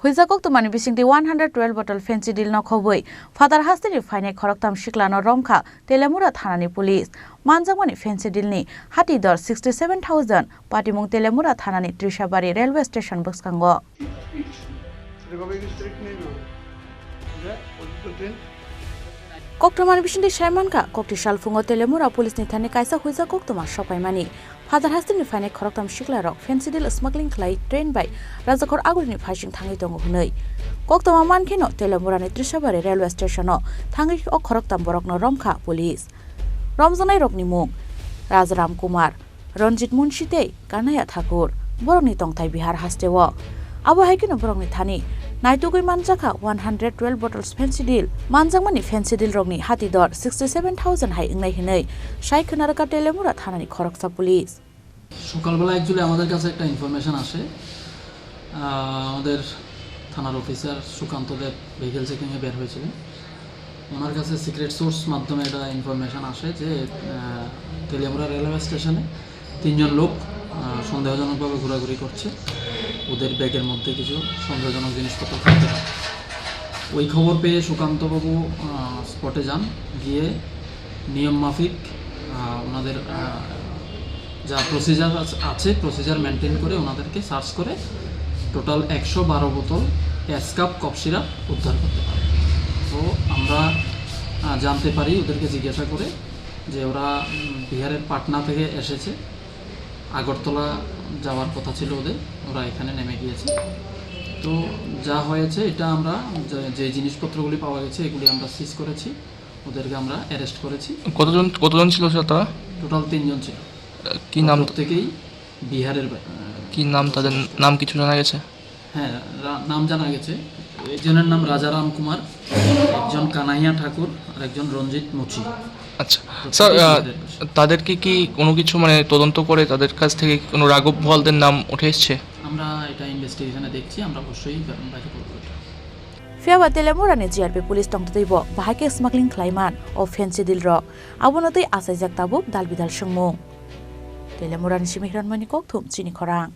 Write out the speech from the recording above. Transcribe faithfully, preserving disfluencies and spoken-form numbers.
Huijak koktwmani bisingtwi one hundred twelve bottle Phensedyl no khobwi Phatar hasteni phainai khoroktham siklano romkha Telemura thanani police. Manjakmani Phensedyl ni hati dor sixty seven thousand, patimung Telemura thanani Trishabari railway station bwskango. Koktwmani bisingtwi saimankha, kokti salphungo Telemura police ni thani kaisa huijak koktwma sopaimani. Phatar hasteni phainai khoroktham siklarok Phensedyl smuggling khlai train bai Rajakhor Agulini phaising thangwi tongo hwnwi. Koktwma mankheno Telemurani Trishabari railway station-o thangwi o khoroktham borokno romkha police. Romjaknairokni mung Rajaram Kumar, Ranjit Munshi tei Kanaya Thakur. Borokni tongthai Bihar hasteo. Abo hai kheno borokni thani naitugwi manjakha one hundred twelve bottles Phensedyl. Manjakmani Phensedyl rokni hati dor sixty seven thousand hai wngnai hwnwi sai khwnarwkha Telemura thanani khoroksa police. সকালবেলা অ্যাকচুয়ালি আমাদের কাছে একটা ইনফরমেশন আসে। আহ, আমাদের থানার অফিসার সুকান্ত দেব ভেহিকল চেকিংয়ে বের হয়েছিলেন। ওনার কাছে সিক্রেট সোর্স মাধ্যমে একটা ইনফরমেশন আসে যে, আহ, তেলিয়ামুড়া রেলওয়ে স্টেশনে তিনজন লোক, আহ, সন্দেহজনকভাবে ঘোরাঘুরি করছে। ওদের ব্যাগের মধ্যে কিছু সন্দেহজনক জিনিসপত্র থাকতে পারে। ওই খবর পেয়ে সুকান্তবাবু, আহ, স্পটে যান, গিয়ে নিয়ম মাফিক, আহ, ওনাদের, আহ, যা প্রসিজার আছ-, আছে, প্রসিজার মেনটেন করে ওনাদেরকে সার্চ করে টোটাল একশো বারো বোতল এসকাপ কফ সিরাপ উদ্ধার করতে পারে। তো আমরা, আহ, জানতে পারি ওদেরকে জিজ্ঞাসা করে যে ওরা, উম, বিহারের পাটনা থেকে এসেছে, আগরতলা যাওয়ার কথা ছিল ওদের, ওরা এখানে নেমে গিয়েছে। তো যা হয়েছে, এটা আমরা যে, যে জিনিসপত্রগুলি পাওয়া গেছে, এগুলি আমরা সিজ করেছি, ওদেরকে আমরা অ্যারেস্ট করেছি। কতজন, কতজন ছিল স্যার তারা? টোটাল তিনজন ছিল। কি নাম? প্রত্যেকেই বিহারের বা-, কি নাম তাদের? নাম কিছু জানা গেছে? হ্যাঁ, রা-, নাম জানা গেছে। একজনের নাম রাজারাম কুমার, একজন কানাইয়া ঠাকুর, আর একজন রঞ্জিত মুচি। আচ্ছা। প্রত্যেকেই স্যার, আহ, বিহারের বাসিন্দা। তাদেরকে কি কোনো কিছু, মানে, তদন্ত করে তাদের কাছ থেকে কি কোনো রাঘব বোয়ালদের নাম উঠে এসছে? আমরা এটা ইনভেস্টিগেশনে দেখছি, আমরা অবশ্যই ব্যাপারে বলবো এটা। Phiya ba Telemurani G R P police tongtwtwi bo bahai khe smuggling khlaiman o Phensedyl rok. Abono twi achaijak tabuk dal bidal swngmung. Telemurani simi Hiranmani Kokthum, chini khorang.